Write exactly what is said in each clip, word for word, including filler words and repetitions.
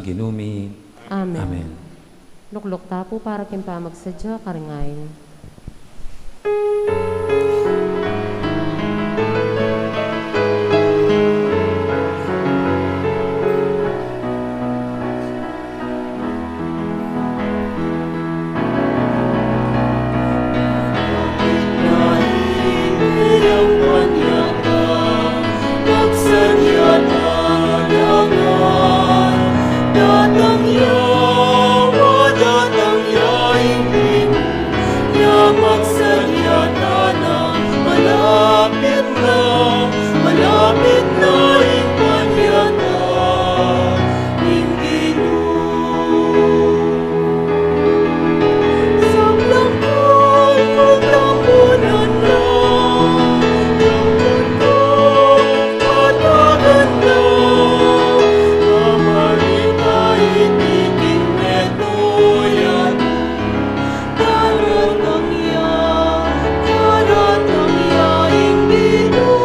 Ginu mi. Amen. Amen. Lukluk ta pu para king pamagsadya karing ain. Datang ya, datang ya, ing Ginu, ya magsadya tana, malapit na, malapit na ing panyatang ning Ginu. Sablang kung tambunan na, tambunan na, katagan na, mamalita iti king meto ya. Daratang ya, daratang ya ing Ginu.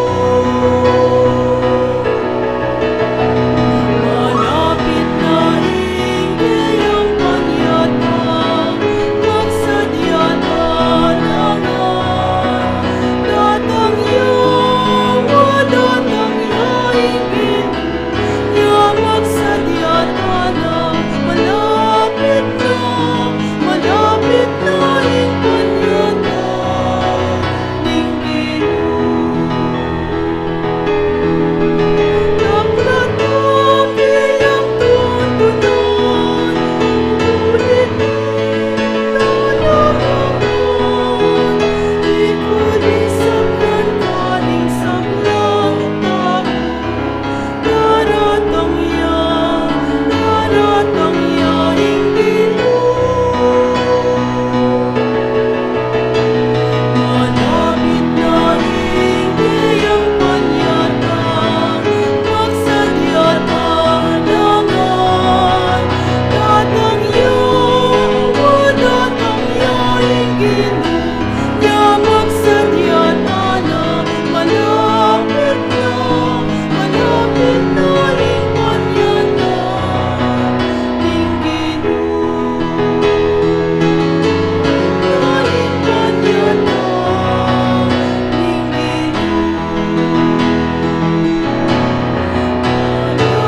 Malapit na ing keyang panyatang, magsadya tana ngan. Datang ya, datang ya ing Ginu. Ya magsadya tana, malapit na, malapit na ing panyatang ning Ginu. Daklat na keyang tuntunan, ngunit nanarangan, ikulisap na karing sablang tau. Daratang ya, daratang ya ing Ginu. Malapit na ing keyang panyatang, magsadya tana ngan. Datang ya, datang ya ing Ginu. Ya magsadya tana, malapit na, malapit na ing panyatang ning Ginu. Na ing panyatang ning Ginu. Malapit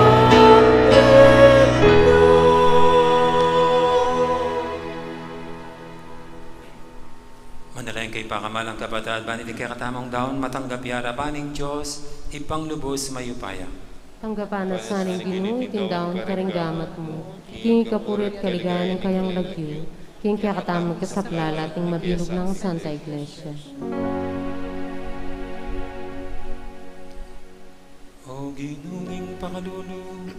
na. Manalangin kayu, pakamalan kung kapatad, ban iti kekatamung daun matanggap ya arapan ning Dios, Ibpang lubus mayupaya. Tanggapan na sa ning Ginu iting daun karing gamat mu, king kapurian at kaligayan ning kayang lagyu, king kekatamung kasaplalan at ning mabilug nang Santa Iglesia. O Ginu ming pakalulu,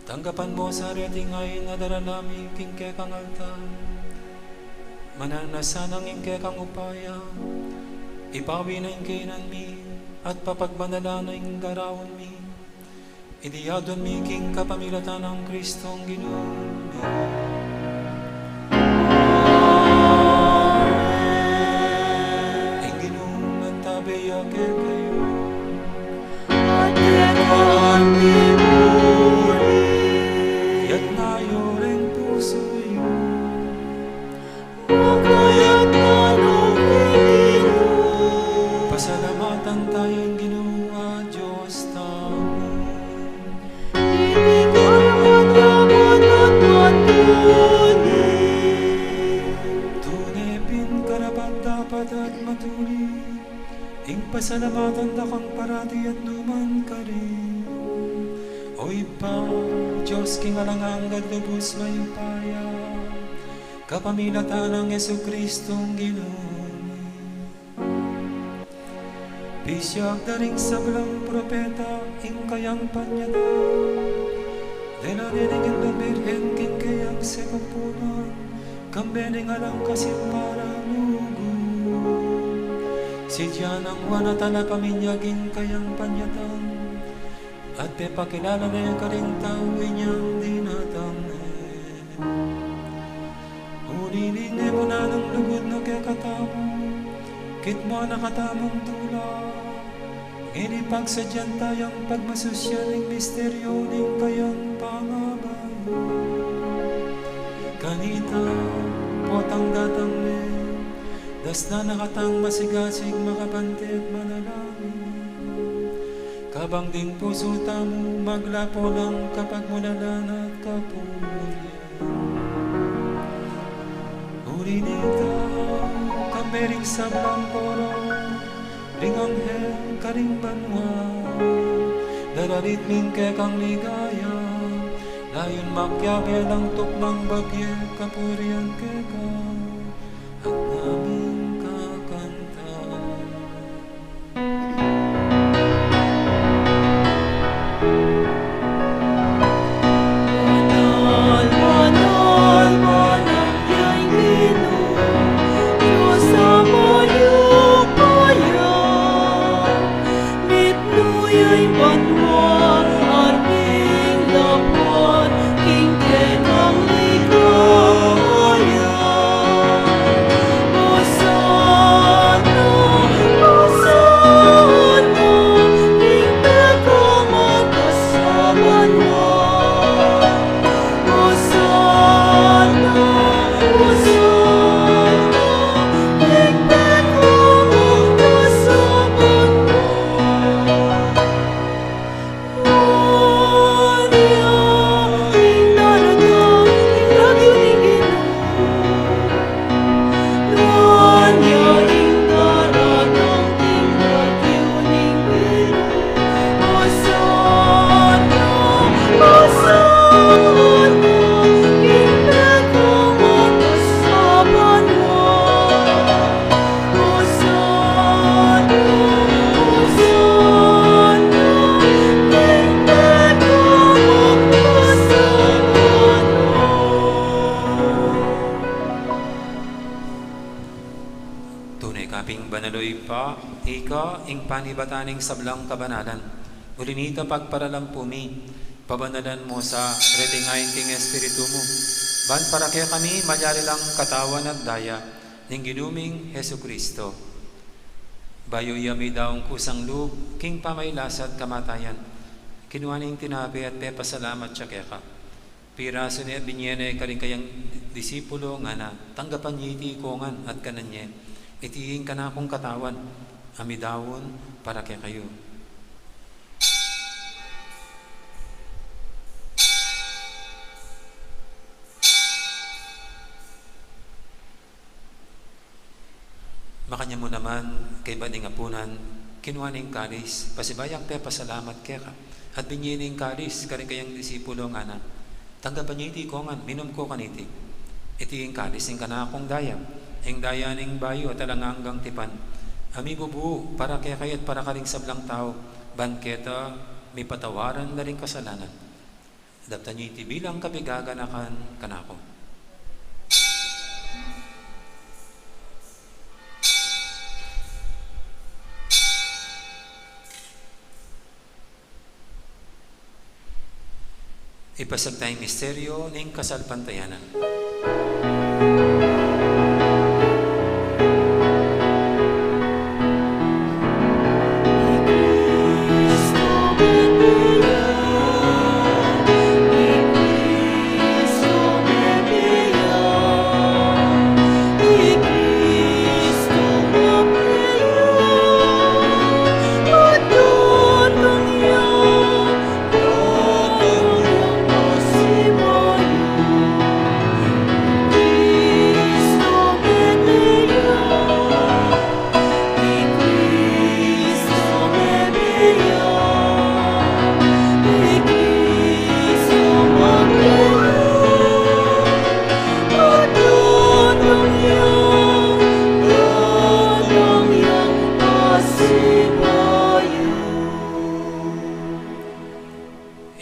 tanggapan mu sa reting ain a darala mi king kekang altar. Mananu na sanang ing kekang upaya, ipawi na ing kainan mi, at papagmanalan na ing garaun mi. Iti adwan mi king kapamilatan nang Kristong Ginu mi. Amen. Ing Ginu mantabe ya kekayu. At keka mu rin. Itas yu ring pusu yu. Makayap na no king Ginu. Pasalamatan taya ing Ginu a Dios tamu. Iti karapat-dapat at matulid. Tune pin karapat-dapat at matulid ing pasalamatan da kang parati at nukarin, O Ibpa, Dios king alang angga at lubus mayupaya, kapamilatan nang Jesucristong Ginu mi. Pisiag da ring sablang propeta ing kayang panyatang, dela ne ning Indu Birhen king kayang sekupunan, kambe ning alang kasimparan lugud. Sisian nang Juan a talapaminyag ing kayang panyatang, at pepakilala ne karing tau inyang dinatang ne. Uli ning e mu na nang lugud no kekatamu, kitmuan na katamung tula, ngeni pagsadyan tayang pagmasusyan ing misteryu ning kayang pangabal. Ang datang me, dasnan na katang masigasig, makabanteg, manalangin. Kabang ding pusu tamu maglapo lang kapagmulalan at kapurian. Uli nita, kambe ring sablang koro, ring anghel karing banua, daralit mi ing kekang ligaya, layun makiabe lang tuknang babie kapurian keka, at ngaming kakanta. Banal, banal, banal ya ing Ginu, Dios a mayupaya. Mitmu ya ing banua at ing lapad king kekang ligaya. Hosanna, Hosanna, king pekamatas a banua. Hosanna, Hosanna, king pekamatas a banua. Tune ka pin banal, o Ibpa, ika ing panibatan ning sablang kabanalan. Uli nita pagparalan pu mi, pabanalan mu sa reting ain king Espiritu mu, ban para kekami malyari lang katawan at daya ning Ginu ming Jesucristo. Bayu ya midaun kusang lub king pamagkasakit at kamatayan, kinua ne ing tinape at pepasalamat ya keka. Pirasu ne, binie ne karing kayang disipulo, ngana, tanggapan ye iti ikongan at kanan ye. Iti ing kanakung katawan a midaun para kekayu. Makanyan mu naman, kaybat ning apunan, kinua ne ing kalis, pasibayu yang pepasalamat keka, at binie ne ing kalis karing kayang disipulo, ngana, tanggapan ye iti ikongan, minum ko kaniti. Iti ing kalis ning kanakung daya, ing daya ning bayu at alang anggang tipan, a mibubu para kekayu at para karing sablang tau, ban keta mipatawaran la ring kasalanan. Daptan ye iti bilang kapaganakan kanaku. Ipasiag taya ing misteryu ning kasalpantayanan.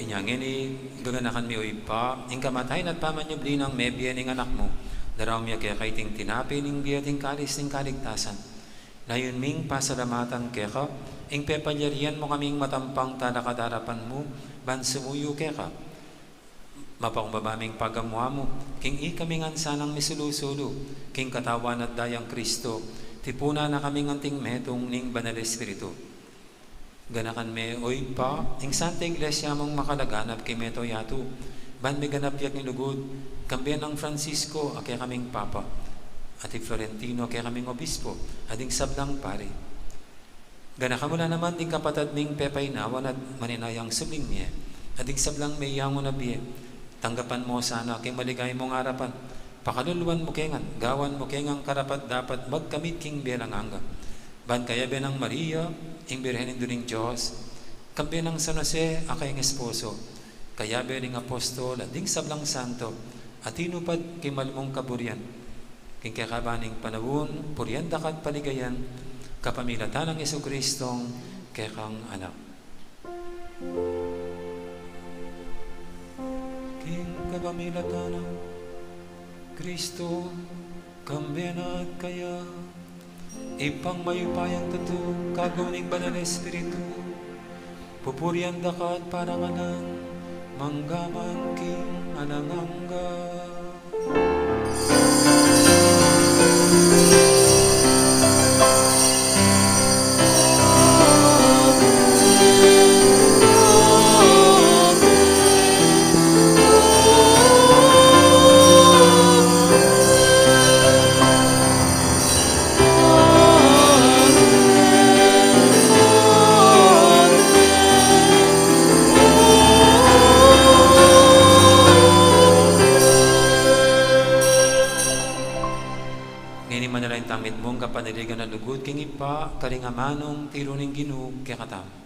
Inya ngeni, gaganakan mi, o Ibpa, ing kamatayan at pamanyubli nang mebie ning Anak mu, daraun mi keka iting tinape ning bie at ing kalis ning kaligtasan. Layun ming pasalamatan keka ing pepalyarian mu kaming matampang talakad king arapan mu ban sumuyu keka. Mapakumbaba ming pagamuan mu king ikami ngan sanang misulu-sulu king katawan at dayang Kristo, tipunan na kaming anting metung ning Banal Espiritu. Ganakan me, o Ibpa, ing Santa Iglesia mung makalaganap king mabilug a yatu, ban miganap ya king lugud, kambe nang Francisco a kekaming Papa, At i Florentino, kekaming obispo, at ding sablang pari. Ganaka mu la naman ding kapatad ming pepainawan at maninayang subling mie, at ding sablang meyangu na bie. Tanggapan mu sana king maligaya mung arapan. Pakaluluan mu ke ngan, gawan mu ke ngan karapat-dapat magkamit king bie alang angga. Ban kayabe nang Maria, ing Birhen Indu ning Dios, kambe nang San Jose a kayang esposo, kayabe ning apostol at ding sablang santo a tinupad king mal mung kaburian, king kekaban ning panaun, purian da ka at paligayan, kapamilatan nang Jesucristong kekang Anak. King kapamilatan nang Kristo, kambe na at kaya, Ibpang mayupayang tutu, kayabe ning Banal a Espiritu, pupurian da ka at parangalan, mangga man king alang angga. Ngeni manalangin tamu mitmung kapanaligan a lugud king Ibpa, karing amanung tiru ning Ginu kekatamu.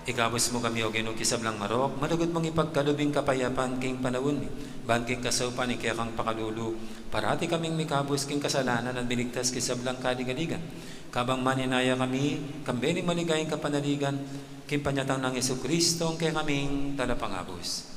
Ikabus mu kami, O Ginu, king sablang marok, malugud mung ipagkalub ing kapayapan king panaun mi, ban king kasaupan ning kekang pakalulu, parati kaming mikabus king kasalanan at miligtas king sablang kaligaligan. Kabang maninaya kami, kambe ning maligayang kapanaligan, king panyatang nang Jesucristo, ing kekaming Talapangabus.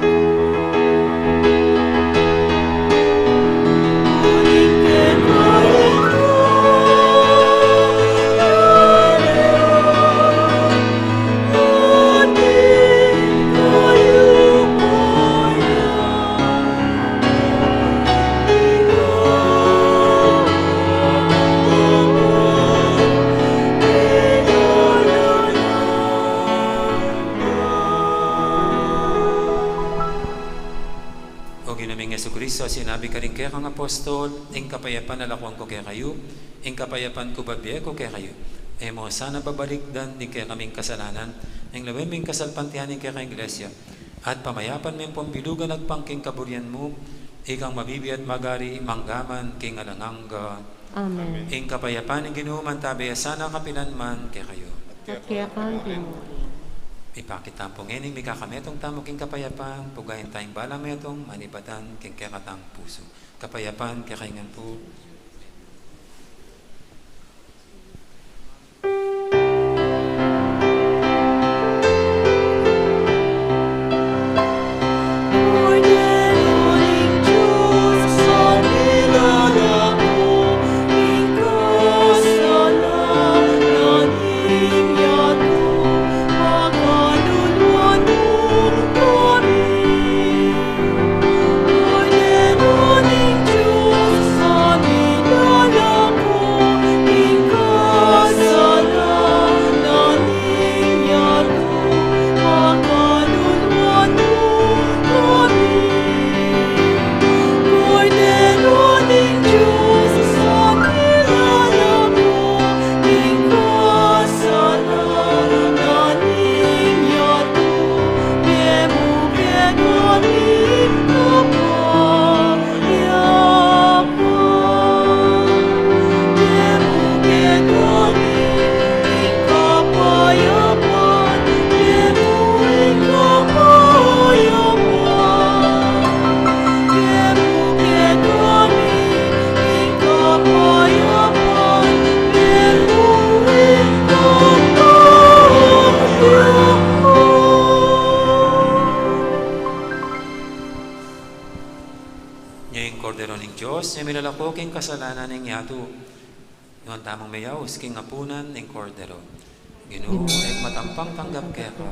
O Ginu ming Jesucristo, sinabi karing kekang apostol, ing kapayapan lakuan ku kekayu, ing kapayapan ku bibie ku kekayu. E mu sana babalikdan ding kekaming kasalanan, ing lawen ming kasalpantayanan ning kekang Iglesia, at pamayapan me pung bilugan agpang king kaburian mu, ikang mabibie at magari, mangga man king alang angga. Amen. Ing kapayapan ning Ginu mantabe ya sana kapilan man kekayu. At keka mu rin. Ipakit tamu pu ngening mikakametung tamu king kapayapan, pugayan taya ing balang metung, manibatan king kekatang pusu. Kapayapan kekayu ngan pu. Siya milalako king kasalanan ning yatu. Nuan tamung meyaus king apunan ning Kordero. Ginu, e ku matampang tanggap keka,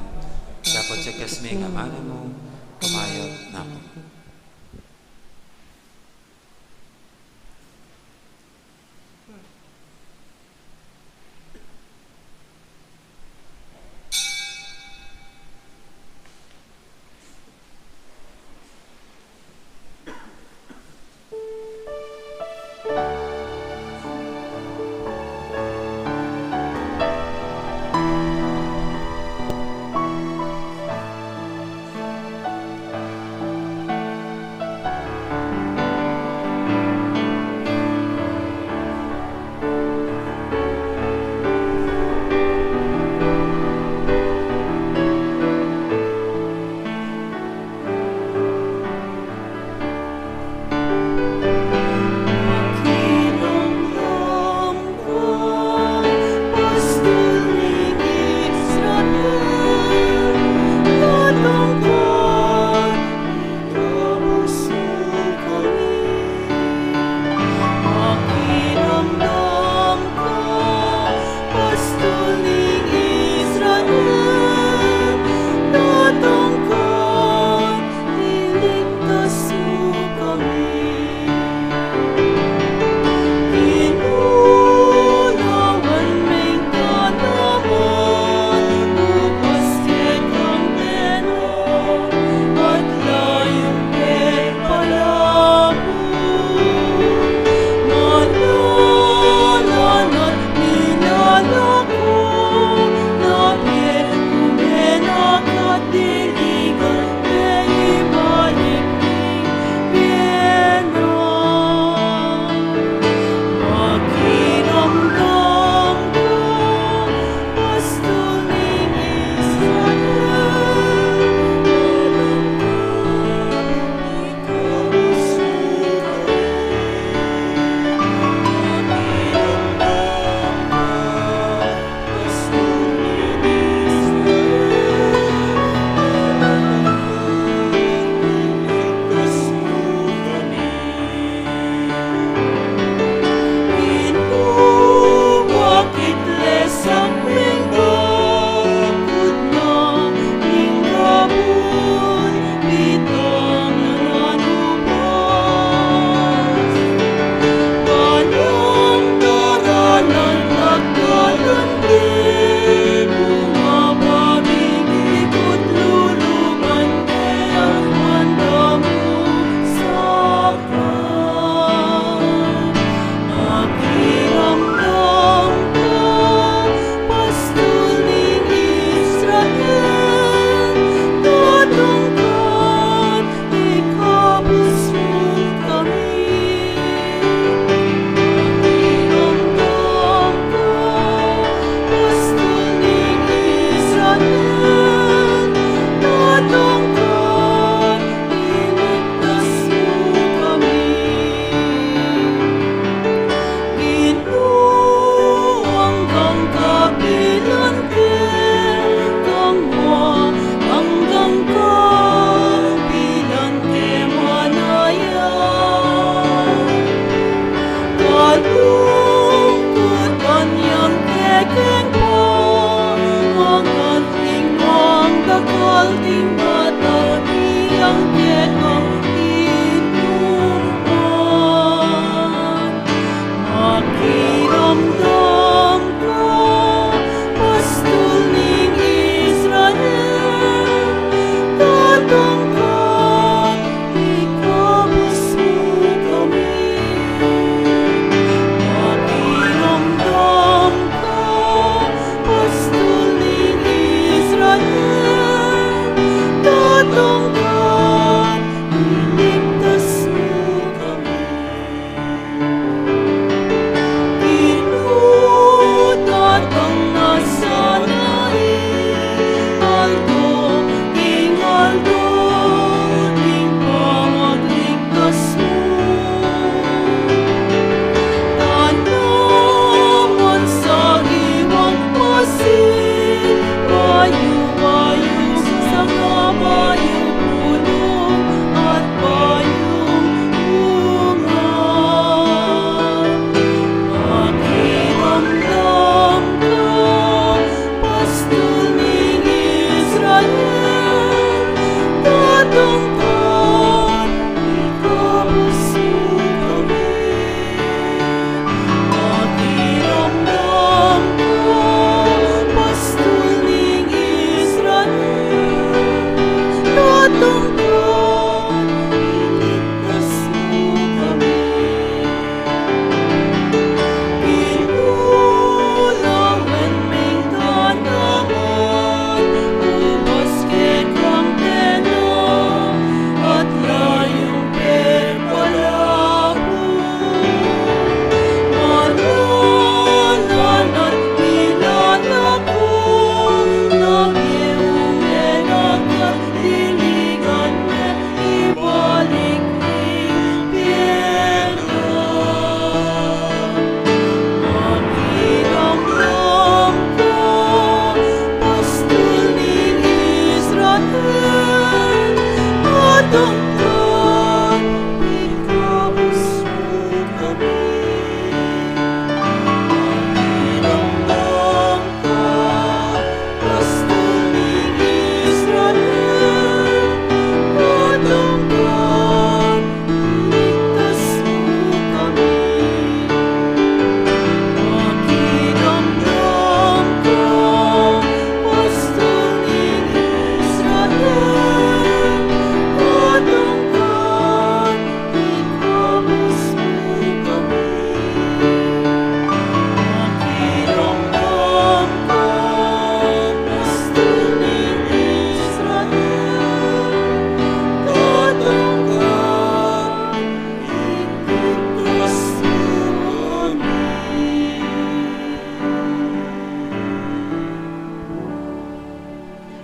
dapot sasakmi ing amanu mu, kumayap na ku.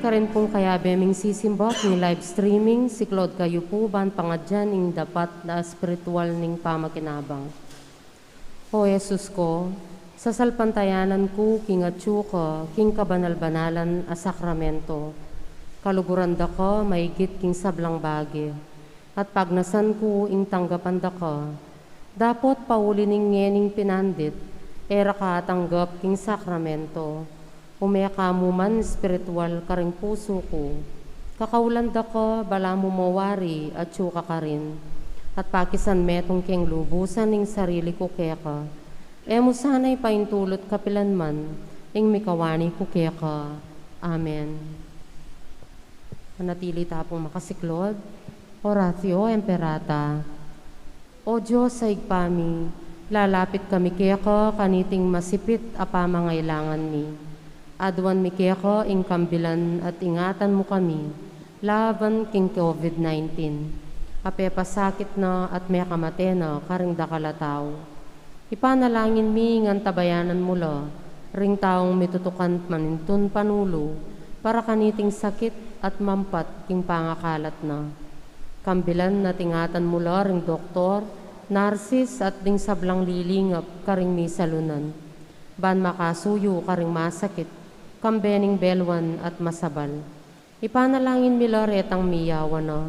Karin pung kayabe ming sisimba king live streaming, siklaud kayu pu ban pangadyan ing dapat a espiritual ning pamakinabang. O Jesus ko, sasalpantayanan ku king atyu ka king kabanal-banalan a sakramento. Kaluguran da ka maigit king sablang bage, at pagnasan ku ing tanggapan da ka. Dapot pauli ning ngening pinandit, e ra ka atanggap king sakramento. Ume ka mu man espiritual karing pusu ku. Kakaulan da ka balamu mawari atyu ka karin, at pakisan metung keng lubusan ing sarili ku keka. E mu sana ipaintulut kapilan man ing mikawani ku keka. Amen. Manatili ta pung makasiklaud. Oratio Imperata. O Dios a Ibpa mi, lalapit kami keka kaniting masipit a pamangailangan mi. Aduan mi keka ing kambilan at ingatan mu kami laban king COVID nineteen a pepasakit na at mekamate na karing dakal a tau. Ipanalangin mi ing antabayanan mu la ring taung mitutukan manintun panulu para kaniting sakit at mampat king pangakalat na. Kambilan at ingatan mu la ring doktor, narsis at ding sablang lilingap karing misalunan, ban makasuyu karing masakit kambe ning belwan at masabal. Ipanalangin mi la retang miyawan na.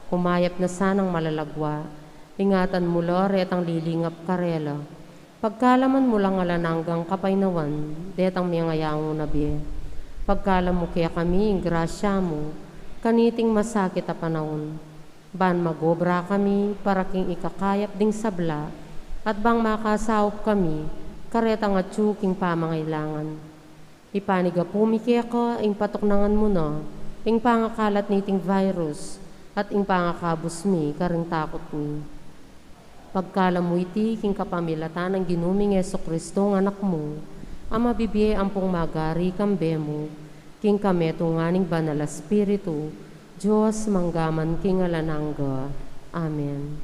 Umayap na sanang malalagwa. Ingatan mu la retang lilingap karela. Pagkaluban mu lang alang anggang kapaynawan detang mengayangu na bie. Pagkaluban mu kekami ing grasya mu kaniting masakit a panaun, ban magobra kami para king ikakayap ding sabla, at bang makasaup kami karetang atyu king pamangailangan. Ipanyawad mi keka ing patuknangan mu na ing pangakalat niting virus at ing pangakabus mi karing takut mi. Pagkaluban mu iti king kapamilatan nang Ginu ming Jesucristo a Anak mu, a mabibie ampong magari kambe mu, king kametungan ning Banal a Espiritu, Dios, mangga man king alang angga. Amen.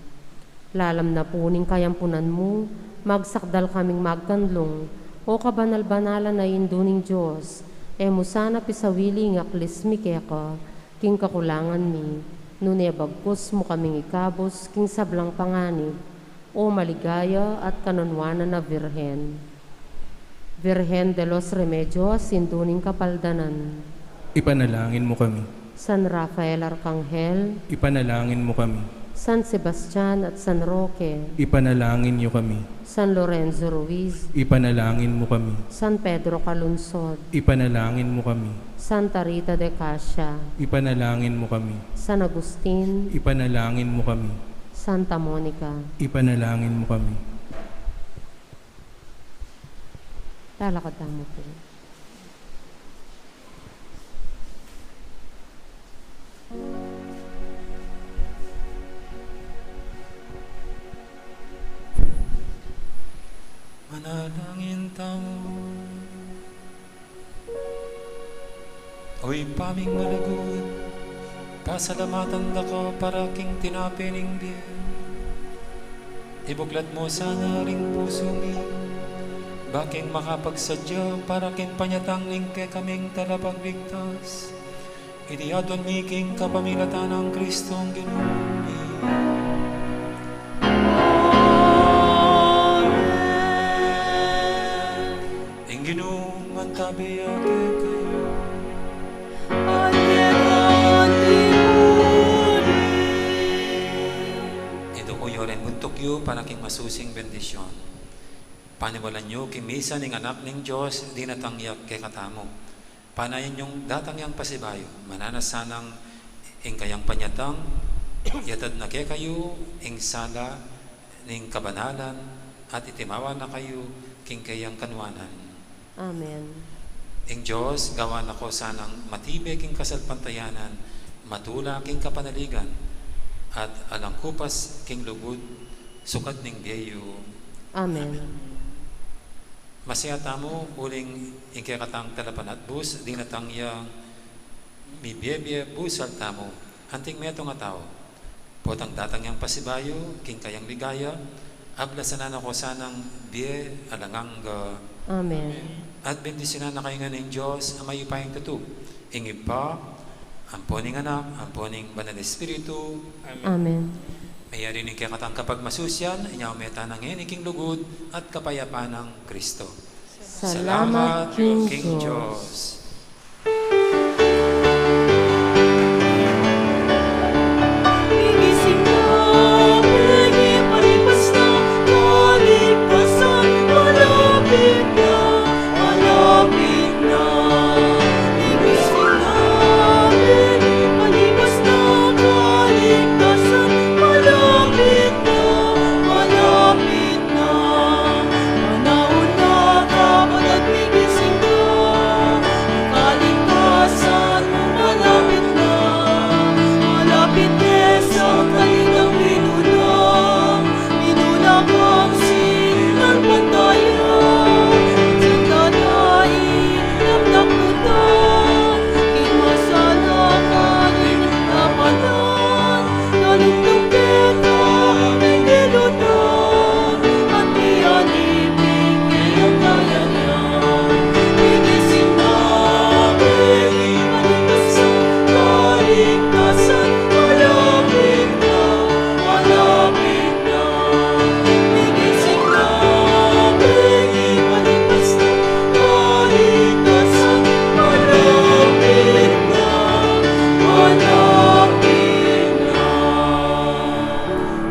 Lalam na pu ning kayampunan mu, magsakdal kaming magkanlung, o kabanal-banalan a Indu ning Dios, e mu sana pisawili ing aklis mi keka king kakulangan mi, nune bagkus mu kaming ikabus king sablang panganib, o maligaya at kanunuanan a Virgen. Virgen de los Remedios, Indu ning Kapaldanan. Ipanalangin mu kami. San Rafael Arkanghel. Ipanalangin mu kami. San Sebastian at San Roque. Ipanalangin yu kami. San Lorenzo Ruiz. Ipanalangin mu kami. San Pedro Calungsod. Ipanalangin mu kami. Santa Rita de Cascia. Ipanalangin mu kami. San Agustin. Ipanalangin mu kami. Santa Monica. Ipanalangin mu kami. Talakad tamu pu. Manalangin tamu. O Ibpa ming malugud, pasalamatan da ka para king tinape ning bie. Ibuklat mu sana ring pusu mi, ba king makapagsadya para king panyatang ning kekaming Talapagligtas. Iti aduan mi king kapamilatan nang Kristong Ginu mi. Amen. Ing Ginu mantabe ya kekayu. At keka mu rin. Iduku yu ring buntuk yu para king masusing bendisyon. Paniwalan yu king misa ning Anak ning Dios, dinatang ya kekatamu. Panayan yung datang yang pasibayu, mananu na sanang ing kayang panyatang, yatad na kekayu ing sala ning kabanalan, at itimawa na kayu king kayang kanuanan. Amen. Ing Dios, gawan na ko sanang matibe king kasalpantayanan, matula king kapanaligan, at alang kupas king lugud, sukat ning bie yu. Amen. Amen. Masaya tamu uling ing kekatang talapanatbus, dinatang yang mibie-bie busal tamu. Anting metung a tau, potang datang yang pasibayu king kayang ligaya, ablasan na ko sanang bie alang angga. Amen. At bendisyunan na kayu ngan ning Dios a mayupayang tutu, Ing Ibpa, ampo ning Anak, ampo ning Banal Espiritu. Amen. Mayari ning kekatang kapagmasusian, inya meta na ngeni king lugud at kapayapan nang Kristo. Salamat king Dios.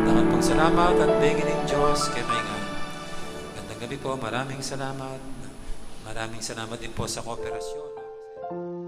Dakal pong salamat at bengi ning Dios kekayu ngan. Magandang gabi po. Maraming salamat. Maraming salamat din po sa kooperasyon.